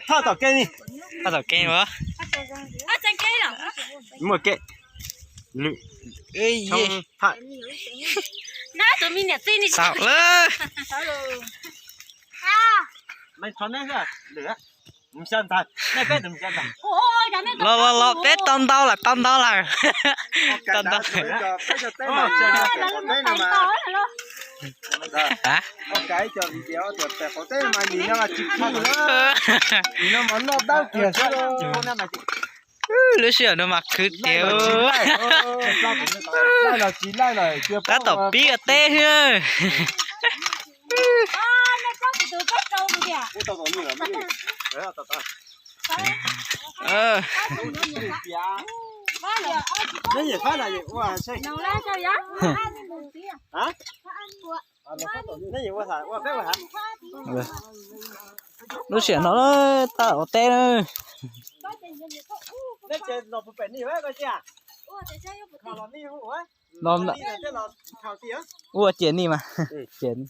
Thoj tom kev ni. Thoj tom kev os. Muaj kev lwm. Xaum lawm. Los los los, peb tau ntau lawm, tau ntau lawm. Tau ntau. Lub sij hawm no mas khwv tiag. Tab tom pib ua teb xwb. Lub sij hawm no tab tom ua teb na. Ua ciam ni mas, ciam ni.